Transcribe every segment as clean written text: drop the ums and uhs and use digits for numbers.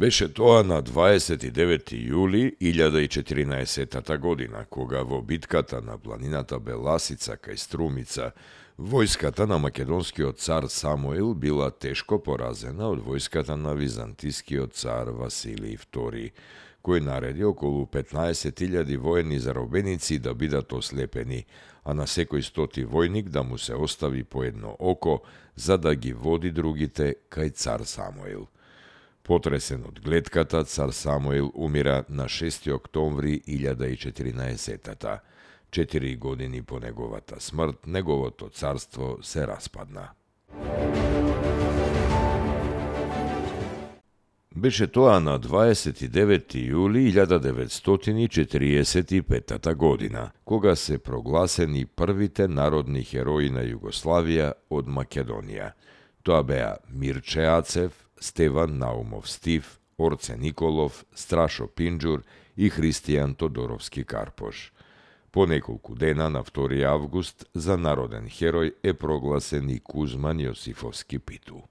Беше тоа на 29. јули 1014 година, кога во битката на планината Беласица кај Струмица, војската на македонскиот цар Самуил била тешко поразена од војската на византискиот цар Василий II, кој нареди околу 15.000 воени заробеници да бидат ослепени, а на секој 100 војник да му се остави по едно око, за да ги води другите кај цар Самуил. Потресен од глетката, цар Самуил умира на 6. октомври 1014. 4 години по неговата смрт, неговото царство се распадна. Беше тоа на 29. јули 1945 година, кога се прогласени првите народни херои на Југославија од Македонија. Тоа беа Мирче Ацев, Стеван Наумов Стив, Орце Николов, Страшо Пинџур и Христијан Тодоровски Карпош. По неколку дена, на 2. август, за народен херој е прогласен и Кузман Јосифовски Питу.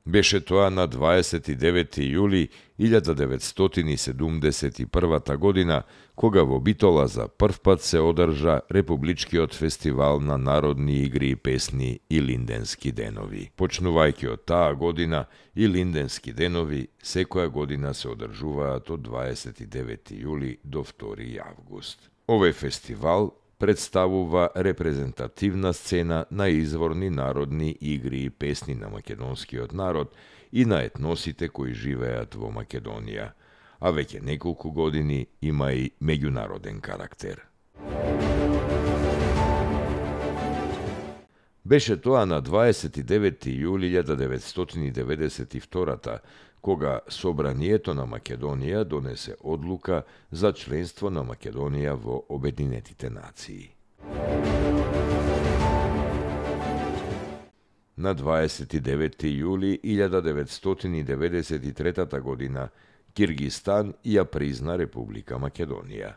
Беше тоа на 29. јули 1971 година, кога во Битола за прв пат се одржа Републичкиот фестивал на народни игри и песни Илинденски денови. Почнувајќи од таа година, Илинденски денови секоја година се одржуваат од 29. јули до 2. август. Овој фестивал представува репрезентативна сцена на изворни народни игри и песни на македонскиот народ и на етносите кои живеат во Македонија, а веќе неколку години има и меѓународен карактер. Беше тоа на 29. јули 1992 кога Собранието на Македонија донесе одлука за членство на Македонија во Обединетите нации. На 29. јули 1993 година Киргистан ја призна Република Македонија.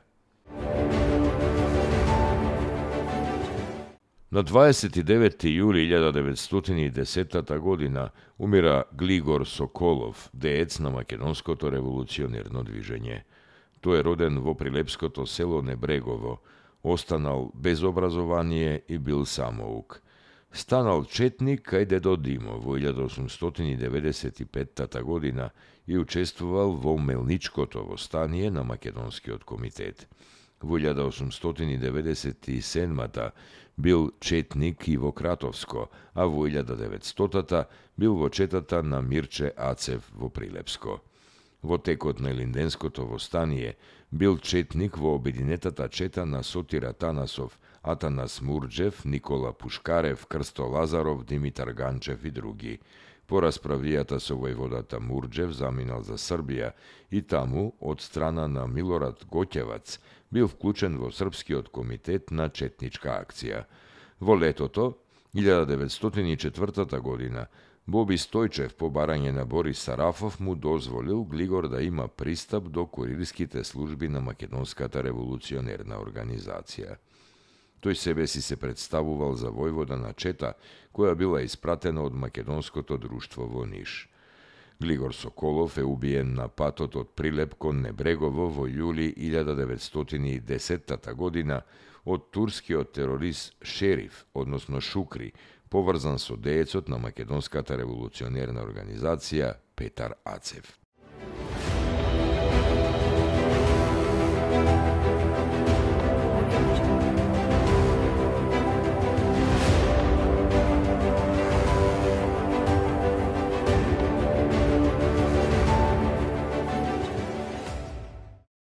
На 29. јули 1910 година умира Глигор Соколов, деец на македонското револуционерно движење. Тој е роден во прилепското село Небрегово, останал без образование и бил самоук. Станал четник кај дедо Димо во 1895 година и учествувал во Мелничкото востание на Македонскиот комитет. Во 1897 бил четник и во Кратовско, а во 1900 бил во четата на Мирче Ацев во Прилепско. Во текот на Илинденското востание бил четник во обединетата чета на Сотир Атанасов, Атанас Мурџев, Никола Пушкарев, Крсто Лазаров, Димитар Ганчев и други. По расправијата со војводата Мурџев заминал за Србија и таму, од страна на Милорад Гоќевац, бил вклучен во Српскиот комитет на четничка акција. Во летото, 1904 година, Боби Стојчев по барање на Борис Сарафов му дозволил Глигор да има пристап до курирските служби на Македонската револуционерна организација. Тој себе си се представувал за војвода на чета, која била испратена од Македонското друштво во Ниш. Глигор Соколов е убиен на патот од Прилеп кон Небрегово во јули 1910 година од турскиот терорист Шериф, односно Шукри, поврзан со деецот на Македонската револуционерна организација Петар Ацев.